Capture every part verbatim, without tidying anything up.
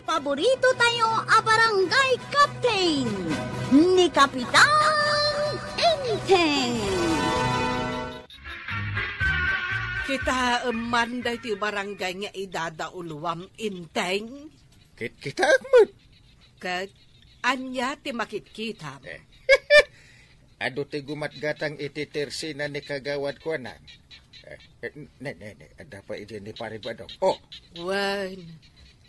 Paborito tayo a barangay captain, ni Kapitan Enteng. Kitaem man daytoy barangay nga idadauluam, Enteng? Kitkitaek met. Ket ania ti makitkitam? Eh. Adu ti gumatgatang iti tersina ni kagawad kuana. Eh, eh, ne, ne, ne, adda pay idi ni Pare Badong. Oh. Wen,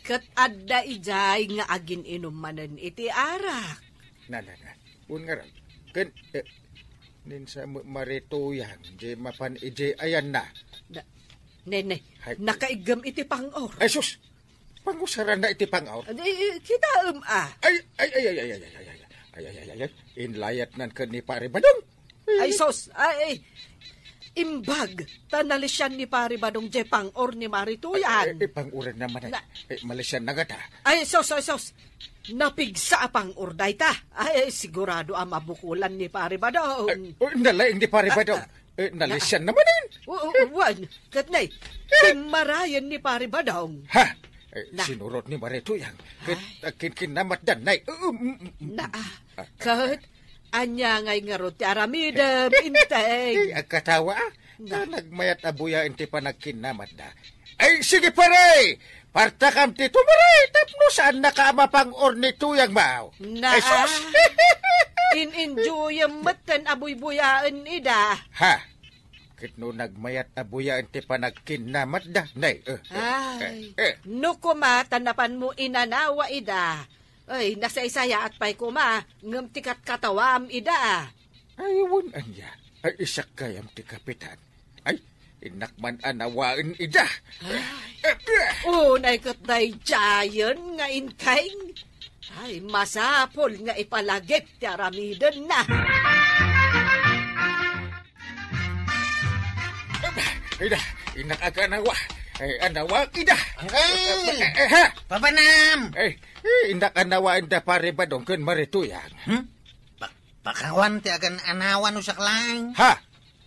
ket adda idiay nga agin-inum manen iti arak. Na, na, na. Wen ngarud. Ken, eh, ninsa met Mare Tuyang, di mapan idi ayanna. Na, ne, ne, Hay. Nakaiggem iti pang-or. Ay, sus! Pangusaranna iti pang-or. Ay, ay, kitaem, ah. Ay, ay, ay, ay, ay, ay, ay, ay, ay, ay, ay, ay, ay, ay, inlayatnan ken ni Pare Badong. Ay, sus, ay, ay. Imbag, ta nalisian ni Pare Badong diay pang-or ni Mare Tuyang. Ay, ay, ay, pang-uran naman, ay. Na- Ay, malisian na gata. Ay, sus, ay, sus. Napigsa a pang-or dayta. Ay, ay, sigurado a mabukulan ni Pare Badong. Ay, oh, nalaing ni Pare Badong. Ah, ah. Eh, nalisian naman, eh. O, o, wen, ket nay, kimmarayen ni Pare Badong. Ha? Eh, na- sinurot ni Mare Tuyang. Ket, ay. Ah, kin-, kinnamatdan, nay. Um, um, um, um. Na, ah, ah, ket, ania ngay ngarud ti aramidem, Enteng? Eh, agkatawa, ah. Na- Ta nagmayat a buyaen ti panagkinnamatda. Ay, sige, pare! Partakam ti tumare tapno saannaka a mapang-or ni Tuyang Mao. Na, ay, sus! In-enjoyem metten a buybuyaen ida. Ha? Ket no nagmayat a buyaen ti panagkinnamatda, nay, eh, eh, ay, eh, eh. No koma ta napanmo inanawa ida. Ay, nasaysayaat pay koma, ngem ti katkatawam ida. Ay, wen ania? Ay, siak gayam ti kapitan. Ay, innak man a nawaen ida. Ay. Eh, eh. Unay ket daydiayen nga Enteng. Ay, masapul nga ipalagip ti aramidenna. Ida, innak a nawa. Ay, a nawa, ida. Uncle! Eh, eh, ha? Papanam! Eh, eh, innak a nawaen da Pare Badong ken Mare Tuyang. Hmm? Pa-, pakawan ti agan-anawa no siak laeng. Ha?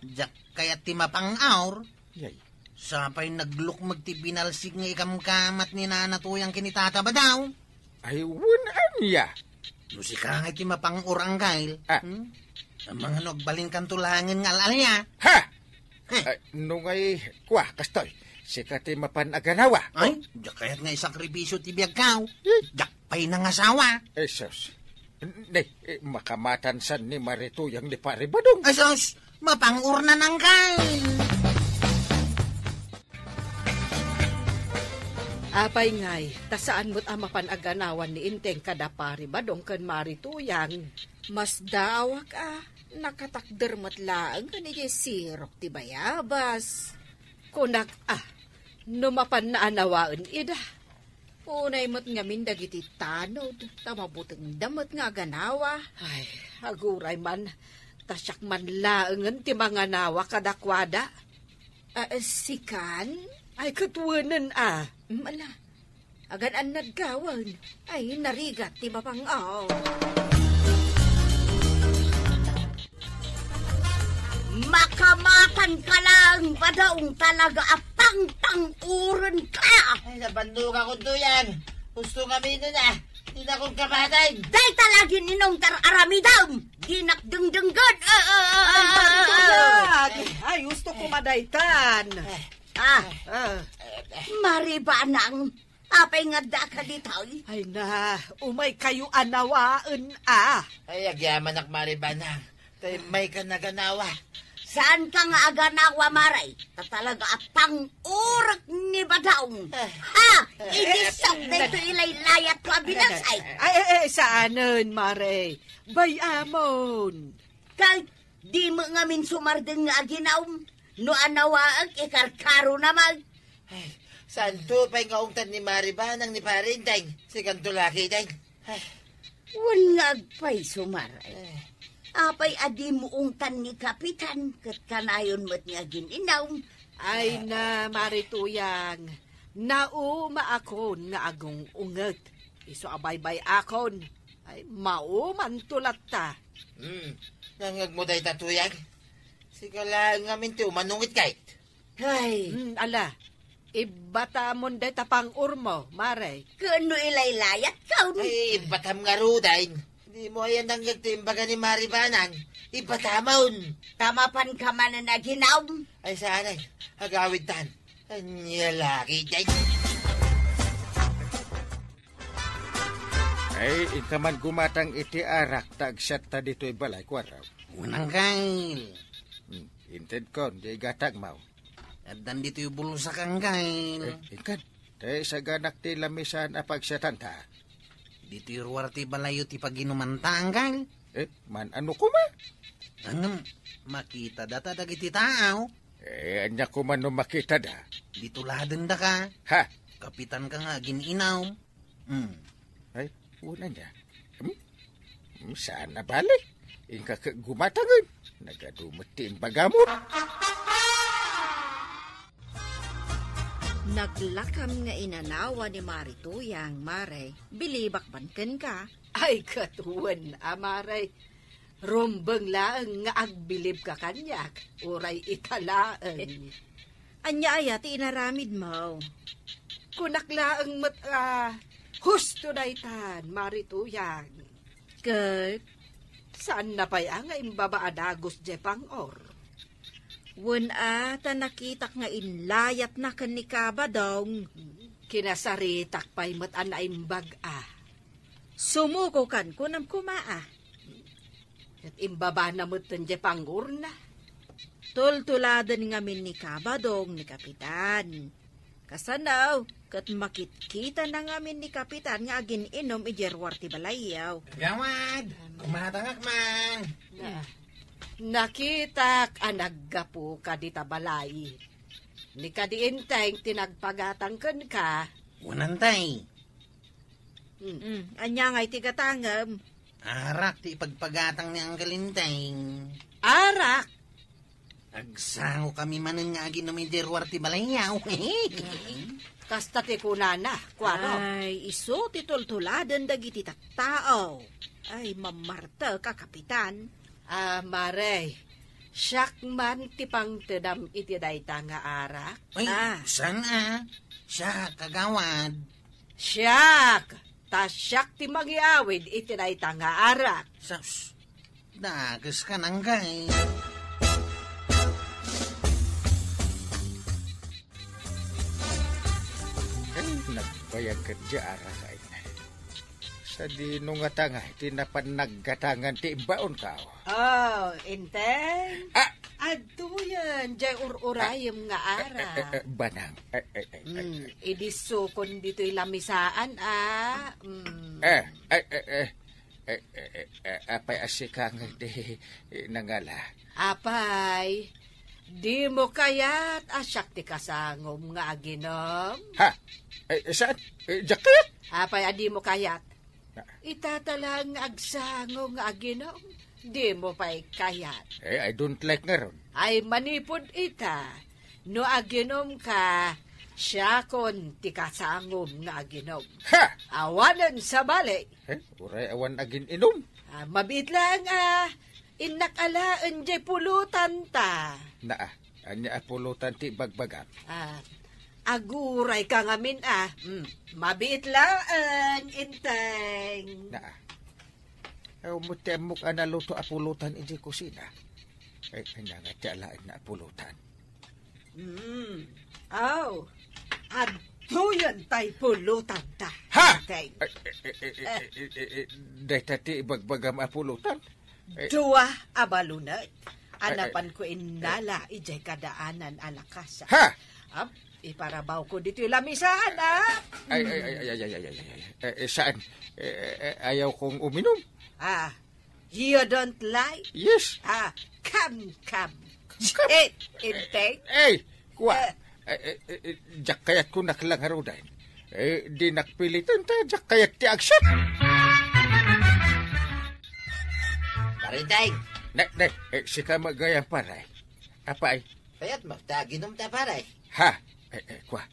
Diak kayat ti mapang-or. Yay. Sapay naglukmeg ti binalsig nga ikamkamat ni Nana Tuyang ken ni Tata Badong. Ay, wen ania? No sika ngay ti mapang-or, Uncle. Ah. Hmm? Amangan no agbalinkanto laengen nga al-alia. Ha? Heh. Ay, no ngay, kua, kastoy, sika ti mapan a ganawa. Ay, diak kayat nga isakripisio ti biagko. Eh? Diak pay nangasawa. Eh, sus. Ne, eh, makamatan san ni Mare Tuyang ni Pare Badong. Ay, sus! Mapang-ornan, Uncle! Apay ngay, ta saan met a mapan a ganawan ni Enteng kada Pare Badong ken Mare Tuyang? Masdaawak a nakatakder met laeng ken idiay sirok ti bayabas. Kunak a, no mapanna a nawaen ida, unay met ngamin dagiti tanod, ta mabutengda met nga aganawa. Ay, aguray man, ta siak man laengen ti manganawa kadakuada. Ah, sikan? Ay, ket wenen a. Mm, ala. Agan-annad gawen. Ay, narigat ti mapang-, aw. Makamatan ka laeng, Badong, talaga a pangpang-oren ka. Ay, nabannogakon, Tuyang. Husto ngamin a. Dinakon kamaten. Dayta la agin-inum ti ar-aramidem. Dinak dengdenggen. Ah, ah, ah, ay, ah, ah, Tuyang. Ay, husto koma daytan. Ah. Ah. Mare Banang, apay nga adda ka ditoy? Ay na, umay kayo a nawaen a. Ay, agyamanak, Mare Banang. Tay may ka naganawa. Saan ka nga aganawa, Mare? Ta talaga a pang-orek ni Badong. Eh. Ha? Eh, iti eh, sok eh, daytoy ilaylayat ko a binasay. Ay, eh, eh, saanen, Mare? Bayamon. Kay, di mo ngamin sumardeng nga aginaom. No anawaek, ikarkaro na man. Ay, santo pay nga ungtan ni Mare Banang ni Pare Enteng. Sikanto laki, Enteng. Ay. Wen nga agpayso, Mare. Eh. Apay a dimo ungtan ni Kapitan, ket kanayon met nga agin-inum? Ay na, Mare Tuyang, naumaakon nga agung-unget. Isu a baybay-akon, ay, maumanto latta. Hmm, nangngegmo dayta, Tuyang? Sika laeng ngamin ti umanunget kayt. Ay. Hmm, ala. Ibbatamon dayta pang-urmo, Mare. Ken no ilaylayatka, no? Ay, ibbatam ngaruden. Dimo aya nangngeg ti imbaga ni Mare Banang. Ibbatamon. Ta mapanka manen aginum. Ay, saan ay? Agawidtan. Ania lagi, day. Ay, inka man gumatang iti arak ta agsiatta ditoy balay, kuarem. Unang, Kyle. Hmm, intedkon, di gatagmaw. Addan ditoy bulsak, Anggal. Eh, inkan. Te, saganak ti lamisan a pagsiatanta. Ditoy ruar ti balayo ti paginumanta, Anggal. Eh, man ano kuma? Ngem, makita data dagiti tao. Eh, ania kuma no makita da? Ditoy ladenda ka. Ha? Kapitan ka nga agin-inum. Hmm. Ay, una niya. Hmm? Hmm, saan na bale? Inka ka gumatangen. Nagadu met ti imbagamo. Naglakam nga inanawa ni Mari Tuyang, Mare. Bilibak man kenka. Ay, katuen, a Mare. Rumbeng laeng nga agbilibka kaniak, uray ita laeng. Ania aya ti inaramidmo? Kunak laeng met a husto daytan, Mari Tuyang. Ket? Saanna pay a nga imbaba a dagus diay pang-or. Wen a, ta nakitak nga inlayatna ken ni Kabadong. Kinasaritak pay met a naimbag a. Sumuko kan kunam kuma a. Ket imbabana metten diay pang-orna. Tultuladen ngamin ni Kabadong ni Kapitan. Kasano, ket makitkitana ngamin ni Kapitan nga agin-inum idiay ruar ti balayyo. Gawad, kumatangak man. Na, nakitak a naggapuka dita balay. Ni kadi Enteng ti nagpagatang kenka. Wen, Enteng. Hmm. Hmm, ania ngay ti gatangem? Arak ti ipagpagatang ni Anggal Enteng. Arak? Agsangokami manen nga aginum idiay ruar ti balayyo. Kasta ti kunana, kuano? Ay, isu ti tultuladen dagiti tattao. Ay, mamartek a, Kapitan. Ah, Mare, siak man ti pangtedam iti dayta nga arak. Ay, ah, saan a? Siak, kagawad. Siak, ta siak ti mangiawid iti dayta nga arak. Sus, dages ka, Nanggay. Ay, nagbayag ket di arak ay. Sadino ngata nga ti napan naggatangan ti imbaonko? Oh, Enteng? Ah! Adtoyen, diay ur-urayem nga arak. Eh, eh, eh, Banang. Eh, eh, eh, eh, Hmm, eh. Idissukon ditoy lamisaan, ah. Hmm. Eh, eh, eh, eh. Eh, eh, eh, eh, apay a sika nga di, eh, nangala? Apay, dimo kayat a siak ti kasangom nga aginum? Ha? Eh, eh, saan? Eh, diak kayat? Apay a dimo kayat? Ah. Ita ta laeng nga agsango nga aginum, dimo pay kayat. Eh, I don't like ngarud. Ay, manipud ita, no aginumka, siakon ti kasangom nga aginum. Ha! Awanen sabali. Eh, uray awan agin-inum. Ah, mabiit laeng a, innak alaen diay pulotanta. Naa, ania a pulotan ti ibagbagam? Ah, agurayka ngamin a. Mm, mabiit laeng, Enteng. Naa. Aw, mo ti ammok a naluto a pulotan idiay kusina. Ay, ania nga ti alaenna a pulotan? Mm. Aw, adtoyen tay pulotanta. Ha? Enteng. Ay, eh, eh, eh, eh, Eh. eh, eh, eh, dayta ti ibagbagam a pulotan? Eh. Dua a balunet. Ay, ay. Anapan ko innala idiay kadaanan a lakasa. Ha? Ap, iparabawko ditoy lamisaan, ah. Ay, ay, ay, ay, ay, ay, ay, ay, ay. Eh, eh, saan? Eh, eh, eh, ayaw kong uminom. Ah, you don't like? Yes. Ah, come, come. Come. Eh, Enteng. Eh, eh, kua. Eh. Eh, eh, eh, eh, diak kayat ko naklangarudan. Eh, di nakpilitan ta, diak kayat ti action. Pare Enteng. Ne, ne, eh, sika met gayam, pare. Apay? Kayat mo, ta aginum ta, pare. Ha? Eh, eh, kua.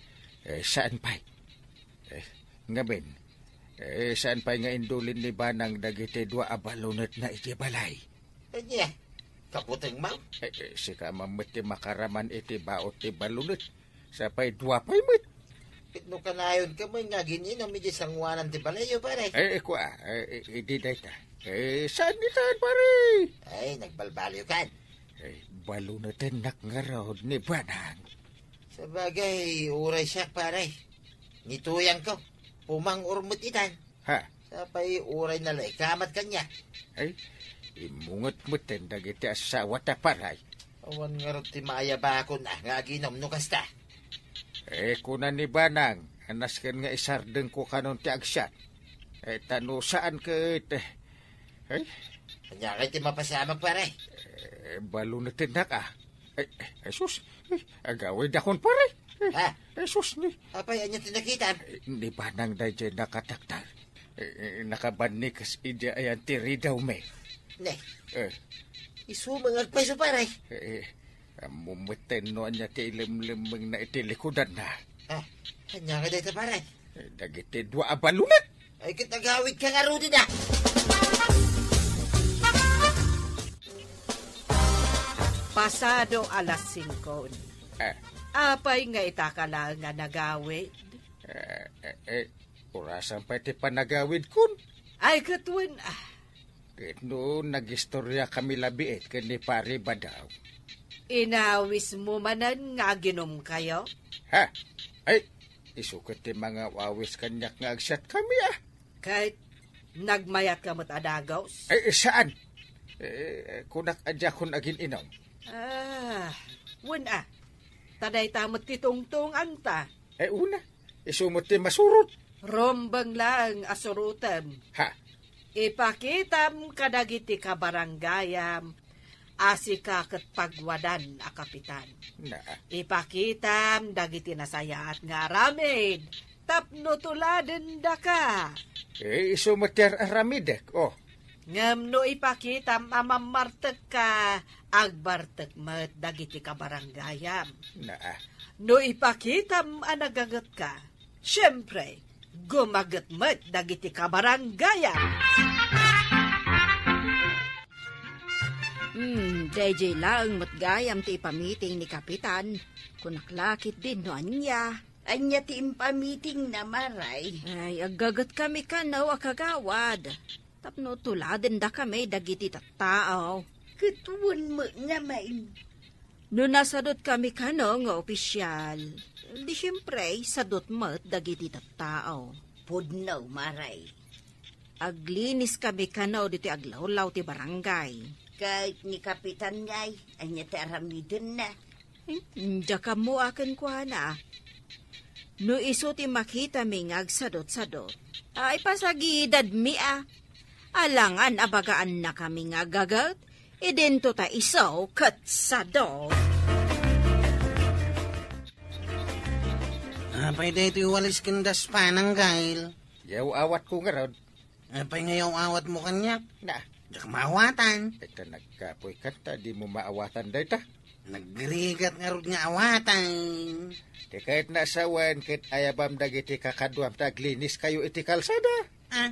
Eh, saan pay? Eh, ngamin. Eh, saan pay nga indulin ni Banang dagiti dua a balunetna iti balay? Ania, kabutengmo? Eh, eh, sika man met ti makaraman iti baut ti balunet. Sapay dua pay met. Ket no kanayon ka met nga agin-inom iti sangoanan ti balayyo, pare? Eh, kua, eh, idi dayta. Eh, saan itan, pare? Ay, nagbalbaliw kan. Eh, balunetennak ngarud ni Banang. Sabagay, uray siak, pare. Ni Tuyang ko, pumangur met itan. Ha? Sapay uray nalaikamat kaniak. Ay, immunget metten dagiti asawa ta, pare. Awan ngarud ti maayabakon a nga aginom no kasta. Eh, kuna ni Banang, a nasken nga isardengko kanon ti agsiat. Eh, ta no saan ket, eh, ay? Ania kay ti mapasamak, pare? Eh, balunetennak, a. Ay, ay, sus. Ay, agawidakon, pare. Ay, Ha? Ay, sus, ni. Apay, ania ti nakitam? Ay, ni Banang daydiay nakataktak. Ay, ay, nakabannikas idiay ayan ti ridawmi. Ne, Eh, isu met nga agpayso, pare. Eh, ammo metten no ania ti ilemlemmengna iti likudanna. Ha? Ania nga dayta, pare? Eh, dagiti dua a balunet. Ay, ket agawidka ngaruden, a. Pasado alas singko. Eh. Apay nga itaka laeng a nagawid? Eh, eh, eh, orasan pay ti panagawidkon. Ay, ket wen, a. Ket no nagistoriakami labiit ken ni Pare Badaw. Inawismo manen nga aginumkayo? Ha? Ay, isu ket ti mangaw-awis kaniak nga agsiatkami, a. Ket nagmayatka met a dagus? Ay, saan? Eh, kunak a diakon agin-inom. Ah, wen, a. Ta dayta met ti tungtunganta. Ay, una, isu met ti masurot. Rumbeng laeng a surotem. Ha? Ipakitam kadagiti kabarangayam a sika ket pagwadan a kapitan. Na. Ipakitam dagiti nasayaat nga aramid tapno tuladendaka. Eh, isu met ti ar-aramidek, oh. Ngem no ipakitam a mammartekka, agbartek met dagiti kabarangayam. Na. No ipakitam a nagagetka, siempre, gumaget met dagiti kabarangayam. Hmm, daydiay laeng met gayam ti ipamiting ni Kapitan. Kunak la ketdin no ania. Ania ti impamitingna, Maray? Ay, aggagetkami kano a kagawad. Tapno tuladendakami dagiti tattao. Ket wen met ngamin. No nasadutkami kano nga opisial, di siempre, sadut met dagiti tattao. Pudno, Maray. Agliniskami kano ditoy aglawlaw ti barangay. Ket ni Kapitan ngay, ania ti aramidenna? Hmm, diak ammo a kenkuana. No isu ti makitami nga agsadutsadut, ay, pasagidadmi a. Alangan a bagaannakami nga aggaget, idinto ta isu ket sadut. Apay daytoy walis ken daspanang, Gail? Yaw-awatko ngarud. Apay nga yaw-awatmo kaniak? Na. Diak maawatan. Ay, ta nagkapoy kanta, dimo maawatan dayta. Nagrigat ngarud nga awatan. Ti kayatna a sawen ket ayabam dagiti kakaduam ta agliniskayo iti kalsada. Ah?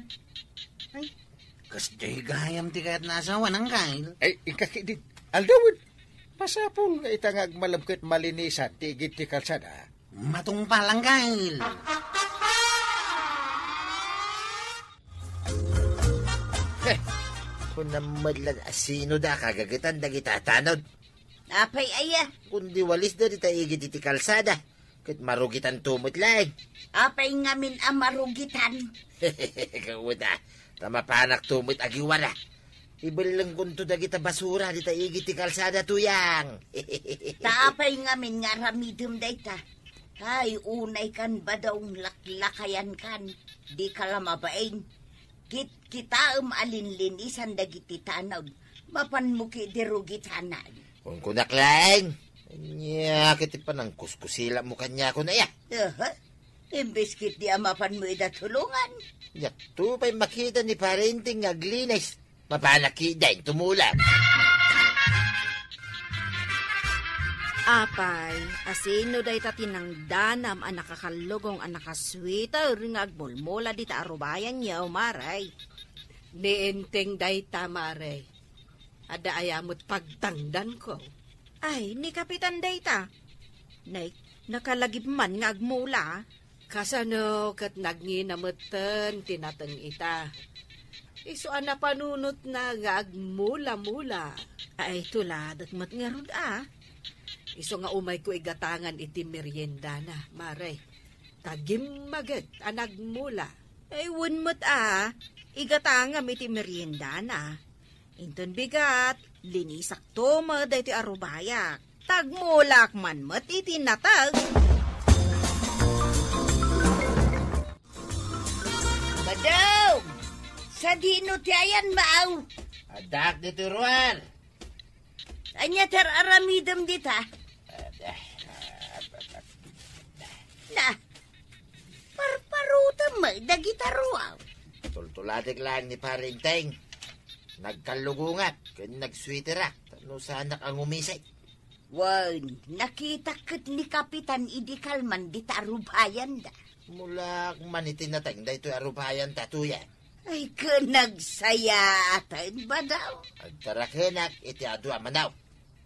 Ay, kasdiay gayam ti kayatna a sawen, Angkel. Ay, inka ketdin. Aldawen. Masapul nga ita nga agmalem ket malinisan ti igid ti kalsada. Matungpal, Angkel. Heh, kunam met laeng a sino da kagagetan dagita a tanod. Apay aya? Kundi walisda dita igid iti kalsada, ket marugitanto met laeng. Apay ngamin a marugitan? Kawada, ta mapanakto met agiwara. Ibellengkonto dagita basura dita igid ti kalsada, Tuyang. Ta apay ngamin nga aramidem dayta? Ay, unay kan badong laklakayan kan. Di ka la mabain. Kitkitaem a linlinisan dagiti tanod. Mapanmo ketdi rugitanan. Kunkunak laeng. Ania ket ti panangkuskusilamo kaniakon aya? Aha. Imbes ketdi a mapanmo ida tulongan. Diakto pay makita ni Pare Enteng nga aglinis. Mapanak ketdin tumulong. Apay, asino dayta ti nangdanam a nakakallugong a nakasweater nga agmulmula dita a rubayanyo, Mare? Ni Enteng dayta, Mare. Adda aya met pagtangdanko? Ay, ni Kapitan dayta. Nay, Nakalagip man nga agmula. Kasano ket nagngina metten ti nateng ita. Isu a napanunotna nga agmula-mula. Ay, tuladak met ngarud a. Isu nga umayko igatangan iti meriendana, mare. Ta gimmaget a nagmula. Ay, wen met a, igatangam iti meriendana. Inton bigat, linisakto met daytoy a rubayak. Ta agmulak man met iti nateng. Madam! Sadino ti ayanmo? Addak ditoy ruar. Ania ti ar-aramidem dita? Na, parparutem met dagita ruar. Tultulatek laeng ni Pare Enteng. Nagkallugongak ken nagsuiterak, ta no saanak a ngumisay. Wen, nakitak ket ni Kapitan idi kalman dita a rubayanda. Mulak man iti nateng daytoy a rubayanta, tuya. Ay, ken nagsayaaten, Madam. Agtarakenak iti adu a manaw.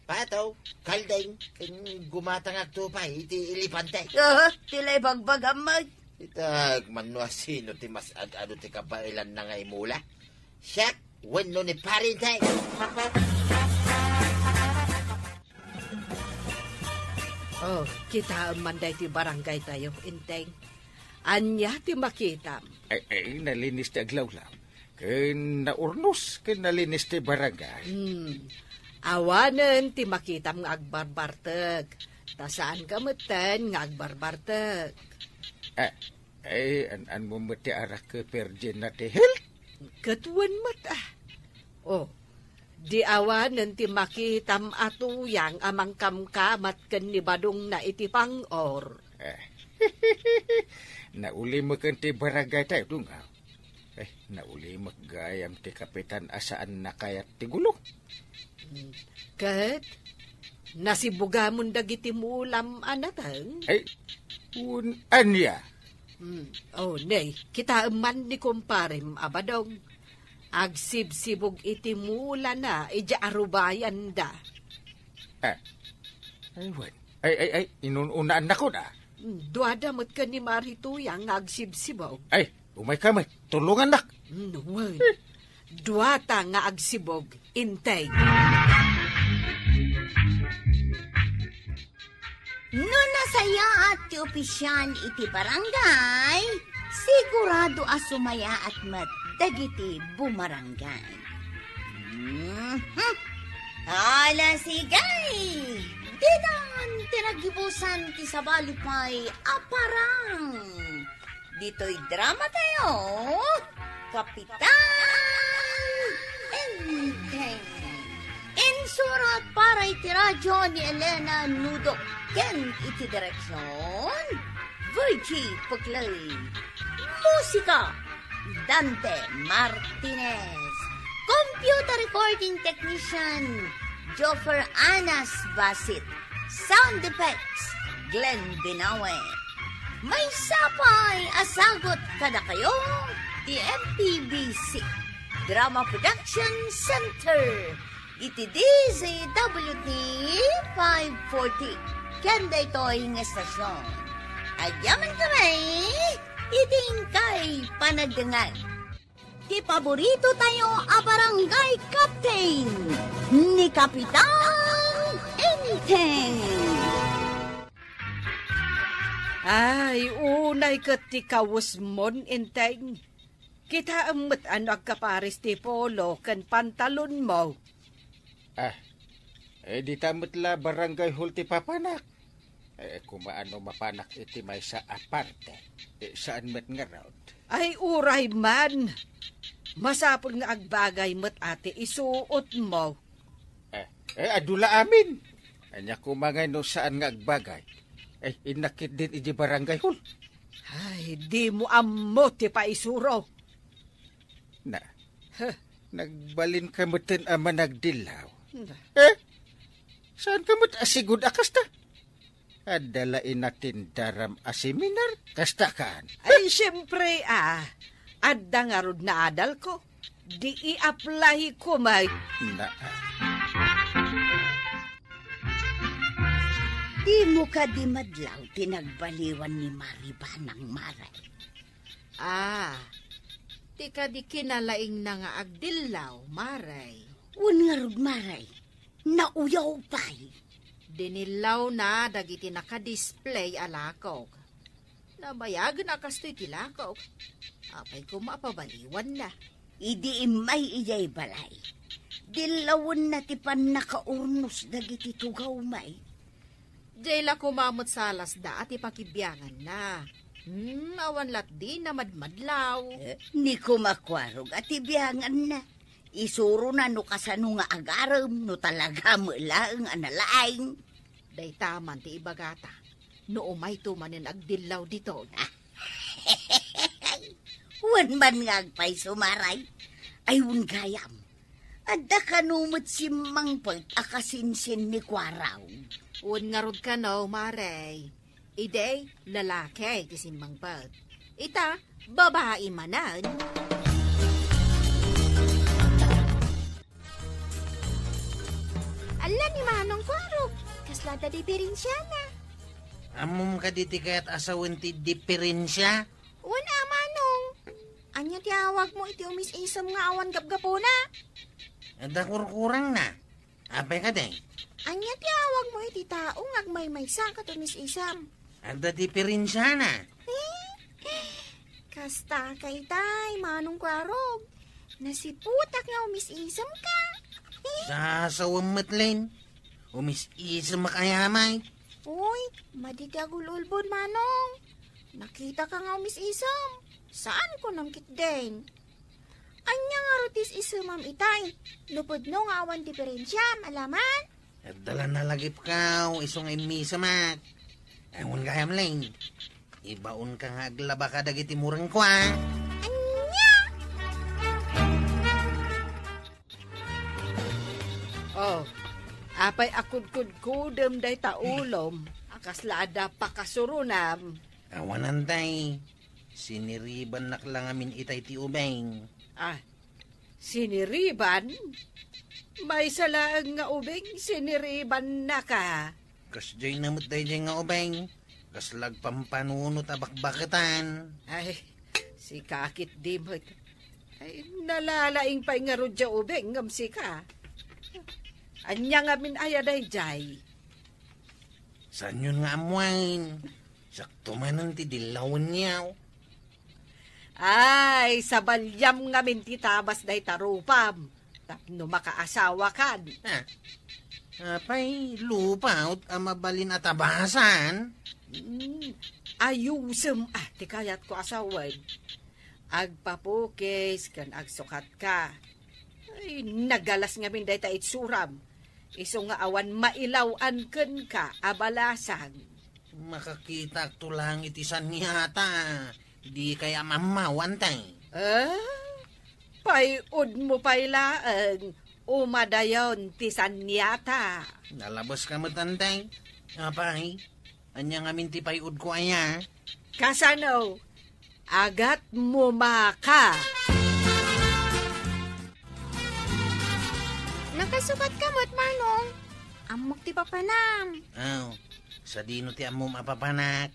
Pataw, kaldeng, ken gumatangakto pay iti elepante. Ah, ti la ibagbagam met. Itak man no asino ti mas ad-adu ti kabaelanna nga imula. Siak wenno ni Pare Enteng? Oh, kitaem man daytoy barangaytayo, Enteng. Ania ti makitam? Ay, ay, nalinis ti aglawlaw. Ken naurnos, ken nalinis ti barangay. Hmm. Awanen ti makitam nga agbarbartek. Ta saanka metten nga agbarbartek. Ah, ay, an-, anmo met ti arak virgin na ti health? Ket wen met, ah. Oh, di awanen ti makitam a tuyang a mangkamkamat ken ni badongna iti pang-or. Eh, naulimeken ti barangaytayo, dungaw. Eh, naulimek gayam ti kapitan a saan nakayat ti gulo. Hmm. Ket, nasibugamon dagiti mulam a nateng? Ay, un-, ania? Hmm. Oh, ne, kitaem man ni kumparem a badong. Agsibsibog iti mulana idiay arubayanda. Ah. Ay, wen. Ay, ay, ay, inun-unaannakon, ah. Hmm, duada met ken ni Mari Tuyang nga agsibsibog. Ay, umayka met. Tulongannak. Hmm, wen. Duata nga agsibog, Enteng. No nasayaat ti opisial iti barangay, sigurado a sumayaat met dagiti bumarangay. Mhm. Ala, sige! Ditan ti naggibusan ti sabali pay a parang. Ditoy dramatayo, Kapitan Enteng. Insurat para iti radyo ni Elena Nudo ken iti direksyon, Virgie Puclay. Musika, Dante Martinez. Computer recording technician, Joffer Anas Basit. Sound effects, Glenn Binawe. Maysa pay a sagut kadakayo ti M P B C Drama Production Center iti D Z W T five forty. Ken daytoy nga estasyon, agyamankami iti inkay panagdengngeg. Ti paborito tayo a barangay captain, ni Kapitan Enteng. Ay, unay ket ti kawesmon, Enteng. Kitaem met a no agkapares ti polo ken pantalonmo. Ah, eh, dita met la barangay hall ti papanak. Eh, koma no mapanak iti maysa a parte, eh, saan met ngarud? Ay, uray man. Masapul nga agbagay met a ti isuotmo. Eh, eh, adu la amin. Ania koma ngay no saan nga agbagay? Eh, innak ketdin iti barangay hall. Ay, dimo ammo ti paisuro. Na, Huh. Nagbalinka metten a managdillaw. Na. Eh? Saanka met a sigud a kasta? Adda la inatendaram a seminar, kasta kan? Ay, siyempre, ah. Adda ngarud naadalko. Di i-apply ko, may. Na. Dimo kadi madlaw ti nagbaliwan ni Mari Banang, Mare? Ah, ti kadi kinalaingna nga agdillaw, Mare? Wen ngarud, Mare, nauyaw pay. Dinillawna dagiti naka-display a lakok. Nabayagen a kastoy ti lakok. Apay koma a pabaliwanna? Idi immay idiay balay, dillawenna ti pannakaurnos dagiti tugaw, Mare. Diay la koma met salasda a ti pakibianganna. Hmm, awan latdi namadmadlaw. Eh, ni koma Kuarog a ti bianganna. Isurona no kasano nga agarem, no talaga met laeng a nalaing. Dayta man ti ibagata, no umayto manen agdillaw ditoy. Wen man nga agpayso, Mare. Ay, wen gayam. Adda kano met simmangpet a kasinsin ni Kuarog? Wen ngarud kano, Mare. Idi, lalaki ti simmangpet. Ita, babai manen. Ala ni Manong Kuarog, kasla da diferensiana? Ammom kadi ti kayat a sawen ti diferensia? Wen a, Manong. Ania ti awagmo iti umis-isem nga awan gapgapuna? Adda kurkurangna. Apay kadi? Ania ti awagmo iti tao nga agmaymaysa ket umis-isem? Adda diferensiana. Eh, kasta ka itay, Manong Kuarog. Nasiputak nga umis-isem ka. Eh? Sasawem met, Len. Umis-isem ka aya, May. Uy, madi ti agul-ulbod, Manong. Nakita ka nga umis-isem. Saan ko nang kitden? Ania ngarud ti is-isemam itay? No pudno nga awan diferensiam, alaman? Adda la nalagipkaw, isu nga immisemak. Ay, wen gayam, Len. Ibaonka nga aglaba kadagiti murengko, a. Ania? Oh, apay a kudkudkudem dayta ulom, a kasla adda pakasuronam? Awanan tay, siniribannak la ngamin itay ti ubing. Ah, siniriban? Maysa laeng nga ubing, siniribannaka. Kasdiay na met daydiay nga ubing, kasla agpampanunot a bakbaketan. Ay, sika ketdi met. Ay, nalalaing pay ngarud diay ubing ngem sika. Ania ngamin aya daydiay? Saanyon nga ammoen? Sakto manen ti dillawenyo. Ay, sabaliam ngamin ti tabas dayta rupam tapno makaasawakan. Ah, apay, lupaw a mabalin a tabasan? Hmm, ayusem a ti kayatko a sawen. Agpapukis ken agsukatka. Ay, nagalas ngamin dayta itsuram. Isu nga awan mailaw-an kenka a balasang. Makakitaakto laeng iti saniata. Dikay amammaw, Antay. Ah? Pay-odmo pay laeng, umadayon ti saniata. Nalabeska met, Antay. Apay, ania ngamin ti pay-odko aya? Kasano? Agatmo maka. Nakasukat ka met, Manong. Ammok ti papanam. Aw, sadino ti ammom a papanak?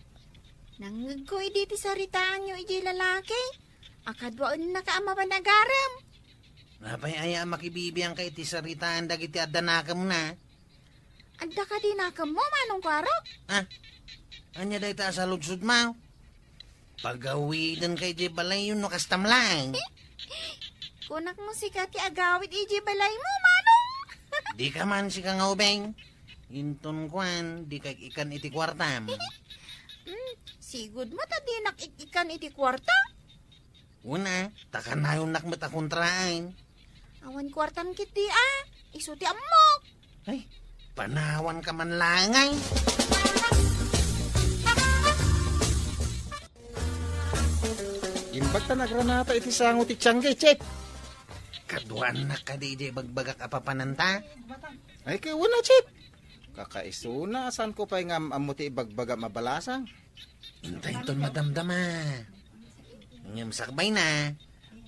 Nangngegko idi ti saritaanyo idiay lalaki. Akaduaennaka a mapan agarem. Apay aya a makibibiangka iti saritaan dagiti adda nakemna? Adda kadi nakemmo, Manong Kuarog? Ah, ania dayta a saludsodmo? Pagawidenka idiay balayyo no kastam laeng. Kunakmo sika ti agawid idiay balaymo, Manong. Dika man sika nga ubing. Inton kuan, dika ik-ikan iti kuartam. Hmm, sigud mo ta dinak ik-ikan iti kuarta? Una, ta kanayonnak met a kontraen. Awan kuartam ketdi a, isu ti ammok. Ay, panawanka man laeng ay. Imbag ta nagranata iti sango ti tiangge, Chip. Kaduaannak kadi idiay bagbagak a papananta? Ay, kay una, Chip. Kakaisuna, saanko pay nga am-ammo ti ibagbagam a balasang? Intay inton madamdama. Ngem sakbayna,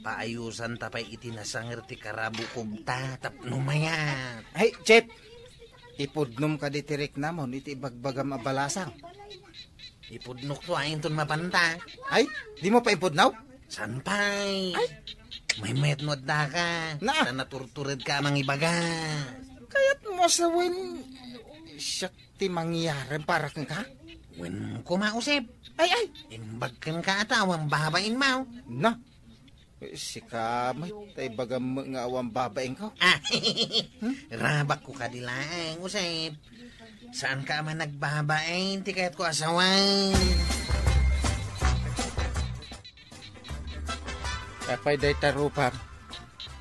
paayusanta pay iti nasanger ti karabukobta tapno mayat. Ay, Chip! Ipudnom kadi ti riknamon iti ibagbagam a balasang? Ipudnokto a inton mapanta. Ay, dimo pay ipudno? Saan pay? Ay. Maymayat no addaka. Na. Ta naturturedka a mangibaga. Kayatmo a sawen, siak ti mangyarem para kenka? Wen koma, Usep. Ay, ay. Imbag kenka a ta awan babainmo. Na. Sika met, ta ibagam met nga awan babainko. Ah, rabakko kadi laeng, Usep. Saanka a managbabain ti kayatko a sawen. Apay dayta rupam?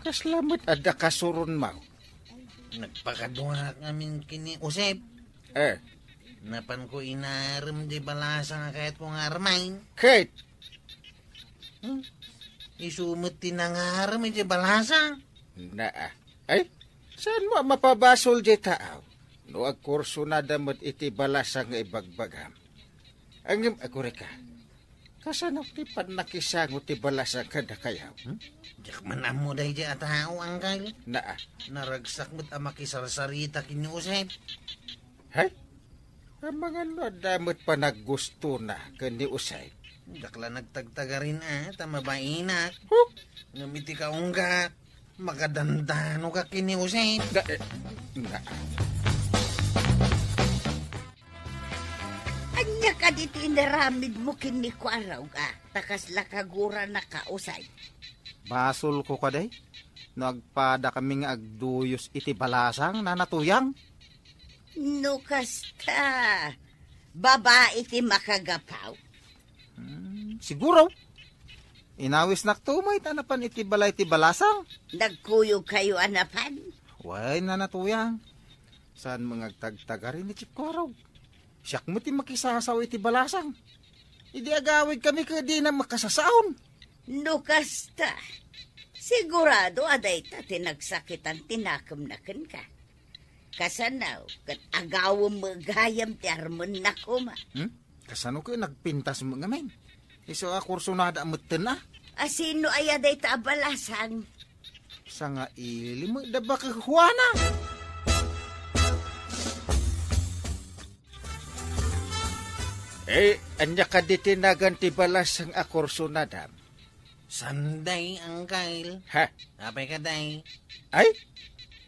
Kasla met adda kasuronmo? Nagpakaduaak ngamin ken ni Usep. Eh. Napanko inarem ti balasang a kayatko nga armen. Ket? Hmm? Isu met ti nangarem iti balasang. Naa. Ay, saanmo a mapabasol diay taaw no agkursonada met iti balasang nga ibagbagam? Ngem agurayka, kasano ti pannakisango ti balasang kadakayo? Hmm? Diak man ammo daydiay a tao, Angkel. Naa. Naragsak met a makisarsarita ken ni Usep. Hay? Amangan no adda met panaggustona ken ni Usep. Diak la nagtagtagarin a, ta mabainak. Huh? Ngem iti kaunggak, makadandano ka ken ni Usep. Da, eh, na. Ania kadi ti inaramidmo ken ni Kuarog a, ta kasla kagurana ka, Usep? Basolko kadi no agpadakami nga agduyos iti balasang, Nana Tuyang? No kasta, babai ti makagapuaw? Hmm, siguro. Inawisnakto met a napan iti balay ti balasang. Nagkuyogkayo a napan? Wen, Nana Tuyang. Saanmo nga agtagtagarin ni Chief Kuarog? Siak met ti makisasao iti balasang. Idi agawidkami ket dina makasasaon. No kasta, sigurado a dayta ti nagsakitan ti nakemna kenka. Kasano ket agawem met gayam ti armenna koma. Hmm? Kasano ket nagpintas met ngamin? Isu a kursonada metten a. A sino aya dayta a balasang? Sangaili met da baket Juana. Eh, ania kadi ti nagan ti balasang a kursonadam? Saan, Angkel. Ha? Apay kadi? Ay,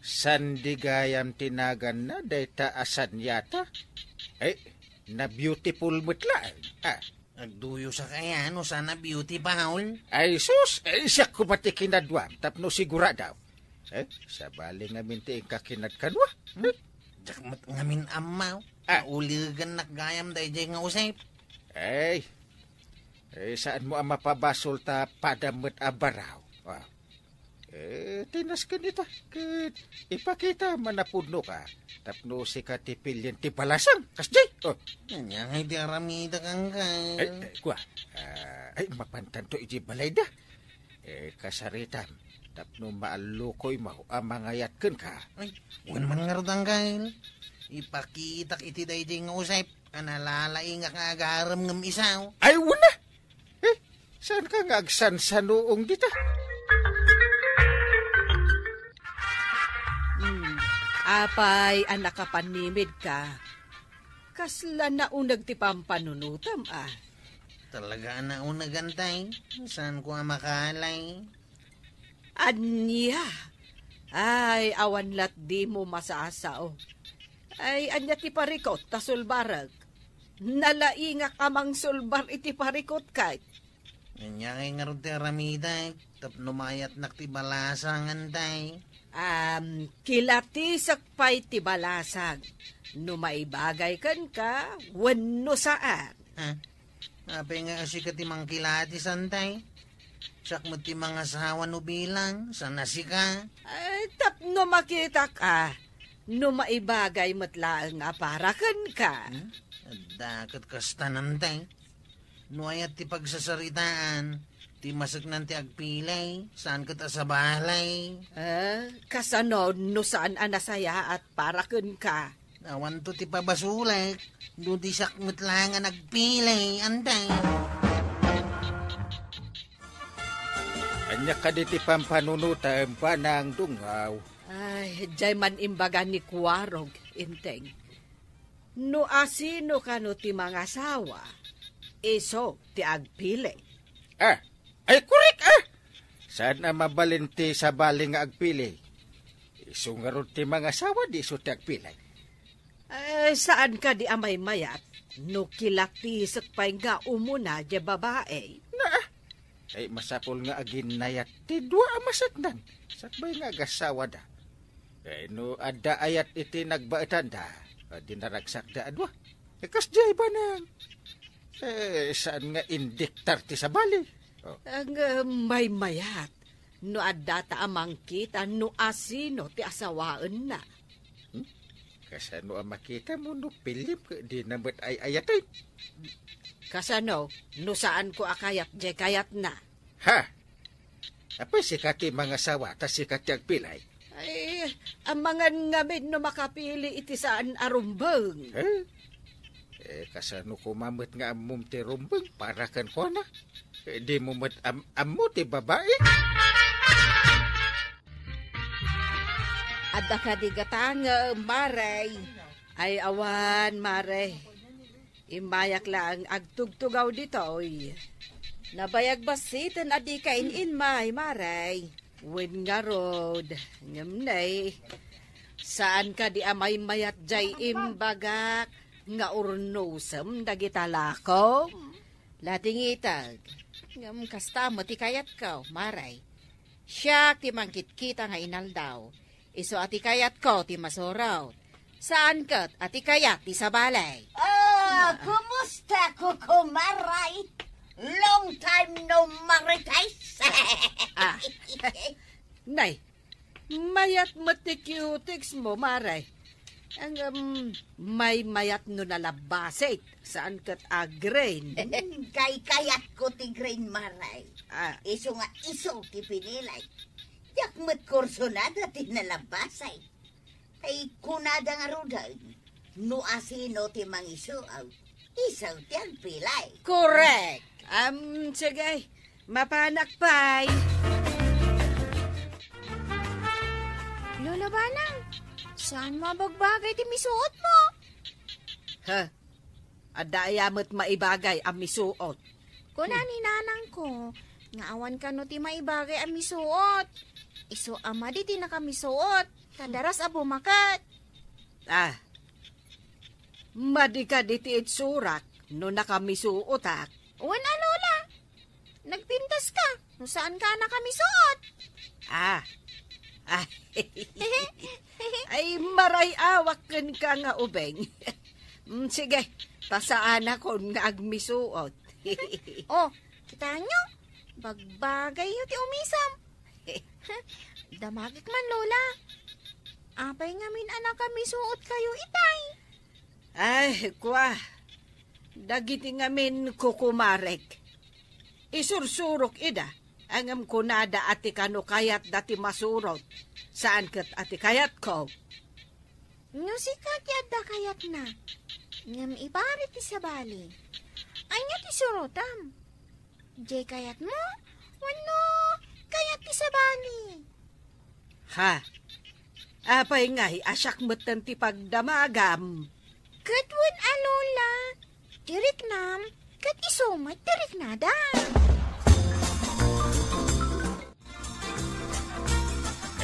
saan di gayam ti naganna, dayta a Sanyata? Ay, na-beautiful met laeng. Ah. Agduyosak aya no saan a beautiful? Ay, sus! Ay, siak koma ti kinaduam tapno sigurado. Eh, sabali ngamin ti inka kinadkadua. Hmm? Diak met ngamin ammo. Ah. Nauligannak gayam daydiay nga Usep. Ay, eh, saanmo a mapabasol ta padam met a baraw. Ah. Eh, tinasken ita, ket ipakita man a pudnoka, tapno sika ti pilien ti balasang, kasdi? Oh. Ania ngay ti aramidek, Angkel? Ay, ay, kua. Ah, ay, mapantanto iti balayda. Eh, kasaritam, tapno maallukoymo a mangayat kenka. Ay, wen man ngarud, Angkel. Ipakitak iti daydiay nga Usep a nalalaingak nga agarem ngem isu. Ay, wen a! Eh, saanka nga agsansanuong dita? Hmm, apay a nakapanimidka? Kasla nauneg ti pampanunotam a. Talaga a nauneg, Antay. Saanko a makalay. Ania? Ay, awan lat dimo masasao. Ay, ania ti parikut ta sulbarek? Nalaingak a mangsulbar iti parikut ket. Ania ngay ngarud ti aramidek tapno mayatnak ti balasang, Antay? Am, kilatisek pay ti balasang no maibagay kenka wenno saan. Ha? Apay nga a sika ti mangkilatis, Antay? Siak met ti mangasawa no bilang, saan a sika? Ay, tapno makitak a no maibagay met laeng a para kenka. Hmm? Adda ket kasta, Antay. No ayat ti pagsasaritaan, ti maseknan ti agpili, saan ket a sabali. Eh, kasano no saan a nasayaat para kenka? Awanto ti pabasolek, no di siak met laeng a nagpili, Antay. Ania kadi ti pampanunotam, Banang Dungaw? Ay, jay man imbaga ni Kuarog, Inteng. No asino kano ti mangasawa, isu ti agpili. Ah, ay, korek, ah! Saan a mabalin ti sabali nga agpili? Isu ngarud ti mangasawa, di isu ti agpili. Eh, saan kadi a maymayat no kilatisek pay nga umuna diay babai? Na, ay, masapul nga aginnayat ti dua a masetnang sakbay nga agasawada. Eh, no adda ayat iti nagbaetanda, a, di naragsakda a dua. Eh, kasdiay banang. Eh, saan nga indiktar ti sabali? Oh. Ang, eh, maymayat no adda ta a mangkita no asino ti asawaenna. Hmm? Kasano a makita mo no pilim ket di na met ay-ayaten? Kasano no saanko a kayat jay kayatna? Ha? Apay sika ti mangasawa, ta sika ti agpilay? Ay, amangan ngamin no makapili iti saan a rumbeng. Eh? Eh, kasano koma met nga ammom ti rumbeng para kenkuana? Eh, di mo met am-, ammo ti babai? Adda kadi gatangem, Mare? Ay, awan, Mare. Immayak laeng agtugtugaw ditoy. Nabayag bassiten a dika in-inmay, Mare. Wen ngarud, ngem ne, saan kadi a maymayat jay imbagak nga urnosem dagita lakom? Latingitag, ngem kasta met ti kayatko, Mare. Siak ti mangkitkita nga inaldaw. Isu a ti kayatko ti masurot. Saan ket a ti kayat ti sabali. Ah, kumusta, Kuko Maray? Long time no marites. Ah. Nay, mayat met ti cutex mo, Maray. Ang, um, maymayat no nalabasit, saan ket a green. Kay kayatko ti green, Maray. Ah. Isu nga isu ti pinilay. Diak met kursunada ti nalabasay. Ay, kunada ngaruden, no asino ti mangisuaw, isu ti agpilay. Correct! Am, sige, mapanak pay. Lola Banang, saan mo a bagbagay ti misuot mo? Ha? Adda aya met maibagay a misuot? Kuna ni nanangko nga awan kano ti maibagay a misuot. Isu a madi ti nakamisuot, ta daras a bumaket. Ah, madi kadi ti itsurak no nakamisuotak? Wen a, Lola. Nagpintas ka no saan ka a nakamisuot. Ah. Ah. Ay, maray-awak kenka nga ubing. Mm, sige, ta saanakon nga agmisuot. Oh, kitaenyo? Bagbagayyo ti umisem. Damagek man, Lola. Apay ngamin a nakamisuot kayo itay? Ay, kua, dagiti ngamin kukumarek. Isursurok ida, ngem kunada a ti kano kayatda ti masurot, saan ket a ti kayatko. No sika ti adda kayatna, ngem ibari ti sabali, ania ti surotam? Diay kayatmo? Wenno kayat ti sabali? Ha? Apay ngay a siak metten ti pagdamagam? Ket wen a, Lola, ti riknam, ket isu met ti riknada.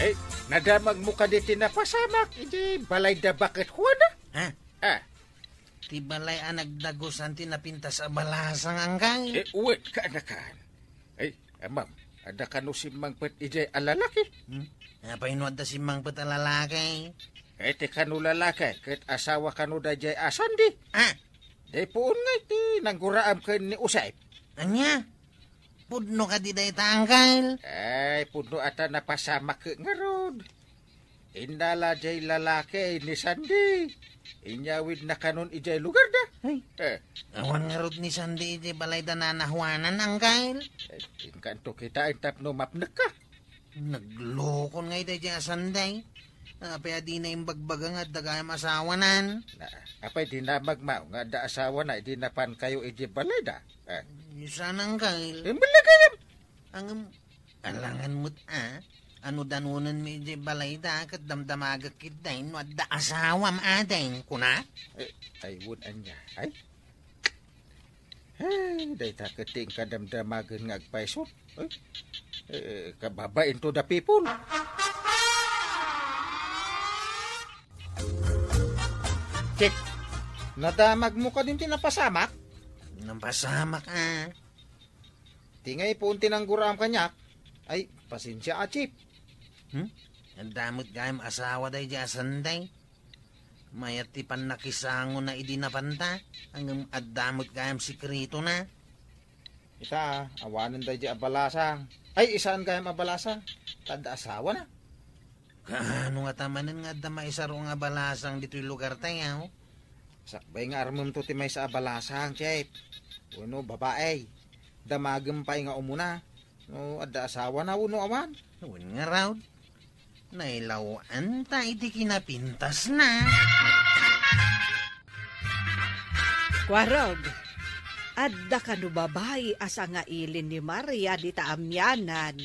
Eh, nadamagmo kadi ti napasamak idi balay da baket Juana? Ha? Ah. Ti balay a nagdagusan ti napintas a balasang, anggal? Eh, wen, kaanakan. Ay, amam, adda kano simmangpet idiay a lalaki? Hmm? Apay no adda simmangpet a lalaki? Eh, ti kano lalaki, ket asawa kano daydiay a Sandy. Ah! Di puon nga iti nangguraam ken ni Usep. Ania? Pudno kadi dayta, anggal? Ay, pudno ata napasamak ngarud. Innala jay lalaki ni Sandy. Inyawidna kanon idiay lugarda. Ay. Eh. Awan ngarud ni Sandy idiay balayda nana Juanan, anggal? Eh, inkanto kitaen tapno mapnekka. Naglokon ngay daydiay a Sandy. Apay a dina imbagbaga nga adda gayam asawanan? Na, apay dina magmao nga adda asawana idi napan kayo idiay balayda? Eh. Saan, anggal? Imbelagayam. Ang, alangan met a. Ano danonenmi idiay balayda, ket damdamagek ketdi no adda asawam, ading, kuna? Eh, ay, wen ania. Ay? Ay, dayta ket ti inka damdamagen nga agpayso. Ay, eh, kababain to da people. Chief, nadamagmo kadin ti napasamak? Napasamak, a. Ti nga ipuon ti nangguraam kaniak. Ay, pasensia a, Chief. Hmm? Adda met gayam asawa daydiay a Sanday. Mayat ti pannakisangona idi napanta, ngem adda met gayam sekretona. Ita, awanen daydiay a balasang. Ay, isaan gayam a balasang. Ta adda asawana. Kaano ngata manen nga adda maisaro nga balasang ditoy lugartayo? Sakbay nga armemto ti maysa a balasang, Chief. Wenno babae. Damagem pay nga umuna. No adda asawana wenno awan? Wen ngarud, nailaw-anta iti kinapintasna. Kuarog, adda kano babai a sangaili ni Maria dita amianan?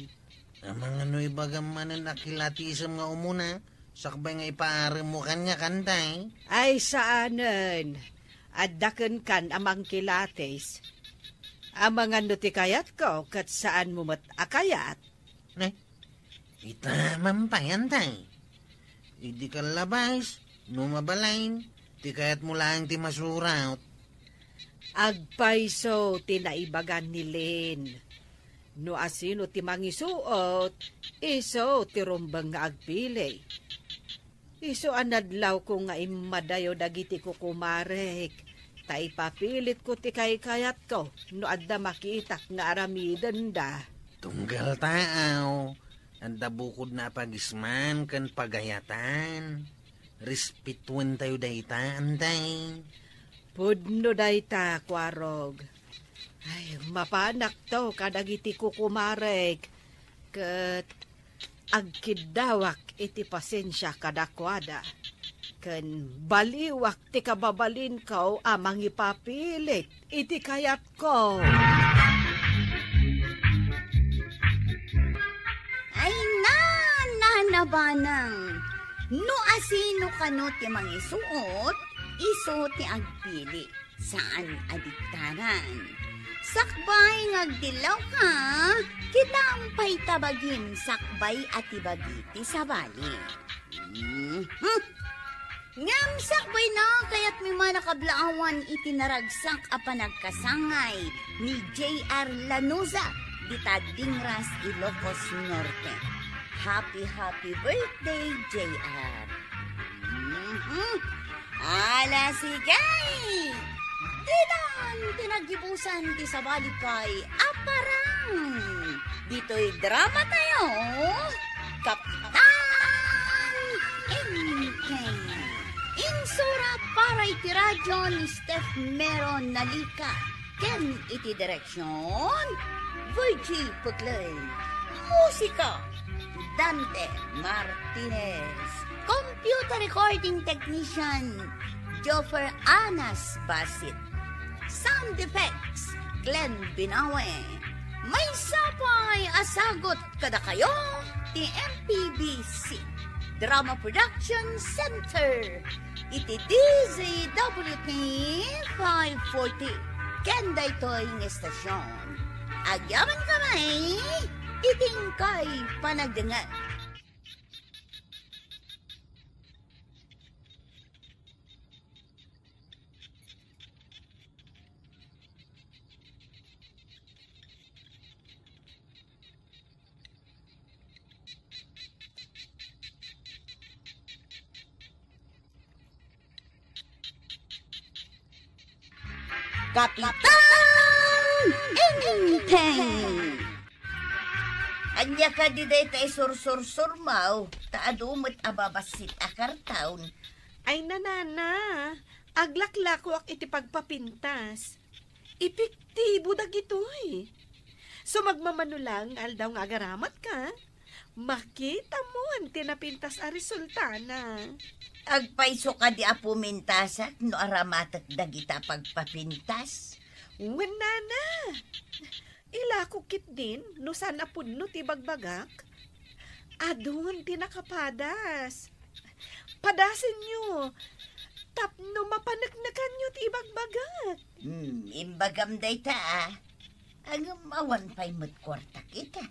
Amangan no ibagam manen a kilatisem nga umuna, sakbay nga ipaaremmo kaniak, Antay? Ay, saanen. Adda kenkan a mangkilatis. Amangan no ti kayatko, ket saanmo met a kayat. Ne? Ita, mampayan tay. Idi kallabas, no mabalin, ti kayatmo laeng ti masurat. Agpayso ti naibagan ni Lin. No asino ti mangisuot, isu ti rumbeng nga agpili. Isu a nadlawko nga immadayo dagiti kukumarek, ta ipapilitko ti kaykayatko no adda makitak nga aramidenda. Tunggal taaw, adda bukodna a pagisman ken pagayatan. Respetuentayo dayta, Antay. Pudno dayta, Kuarog. Ay, mapanakto kadagiti kukumarek, ket agkiddawak iti pasensia kadakuada, ken baliwak ti kababalinko a mangipapilit iti kayatko. Ay, na, nanabanang. No asino kano ti mangisuot, isu ti agpili. Saan a diktaran. Sakbay nga agdillawka, kitaem pay ta bagim sakbay a ti bagi ti sabali. Mhm. Ngem sakbayna, kayatmi man a kablaawan iti naragsak a panagkasangay ni J R Lanuza, dita Dingras, Ilocos Norte. Happy, happy birthday, J R. Mhm. Ala, sige! Ditan ti naggibusan ti sabali pay a parang ditoy dramatayo, Kapitan Enteng. Insurat para iti radyo ni Steph Mero Nalica ken iti direksyon, Virgie Puclay. Musika, Dante Martinez. Computer recording technician, Joffer Anas Basit. Sound effects, Glenn Binawe. Maysa pay a sagut kadakayo ti M P B C Drama Production Center iti D Z W T five forty ken daytoy nga estasion. Agyamankami iti inkay panagdengngeg. Kapitan Enteng! Ania kadi dayta isursursurmaw, ta adu met a babassit a karton? Ay, nanana, aglaklakoak iti pagpapintas. Epektibo dagitoy. Sumagmamano lang nga aldaw nga agaramatka, makitam ti napintas a resultana. Agpayso kadi a pumintasak no aramatek dagita pagpapintas? Wen, nana. Ilako ketdin no saan a pudno ti bagbagak. Adun ti nakapadas. Padasenyo tapno mapaneknekanyo ti ibagbagak. Hmm, imbagam dayta, a. Ngem awan pay met kuartak ita.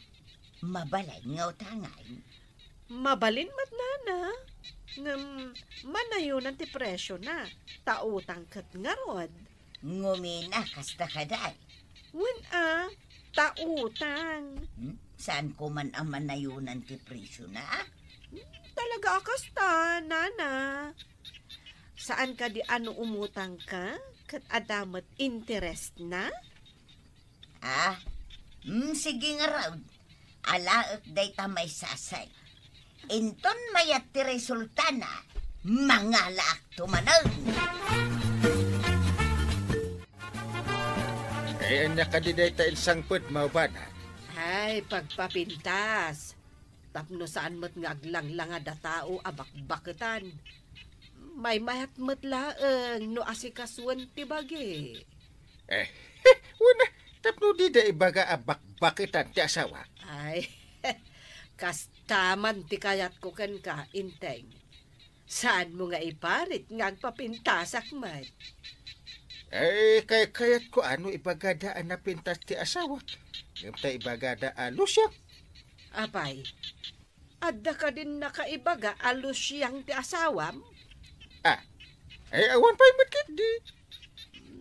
Mabalin nga utangan. Mabalin met, nana. Ngem manayonan ti presiona, ta utang ket ngarud. Ngumina, kasta kadi. Wen a, ta utang. Hmm? Saan ko man a manayonan ti presiona? Hmm, talaga a kasta, nana. Saan kadi a no umutangka, ket adda met interest na? Ah, hmm, sige ngarud. Alaek dayta maysasay. Inton mayat ti resultana, mangalaakto manen. Ay, ania kadi dayta insangpet, maubana? Ay, pagpapintas. Tapno saan met nga aglanglangad a tao a bakbaketan. Maymayat met laeng no asikasuen ti bagi. Eh, wen a, tapno dida ibaga a bakbaketan ti asawa. Ay, kasta man ti kayatko kenka, Inteng. Saanmo nga iparit nga agpapintasak met. Eh, kay-, kayatko a no ibagada a napintas ti asawak. Ngem ta ibagada a lusiang. Apay, adda kadin nakaibaga a lusiang ti asawam? Ah, ay, awan pay met ketdi.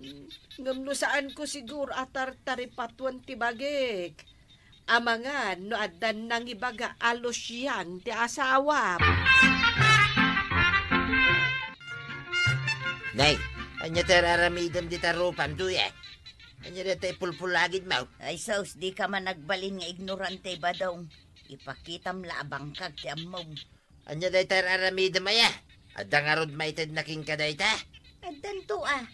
Mm, ngem no saanko siguro a tartaripatuen ti bagik, amangan no adda nangibaga a lusiang ti asawam. Nay, ania ti ar-aramidem dita rupam, Duya? Ania dayta ipulpulagidmo? Ay, sus, dika man agbalin nga ignorante, Badong. Ipakitam la a bangkag ti ammom. Ania dayta ar-aramidem aya? Adda ngarud maitedna kenka dayta? Addanto a.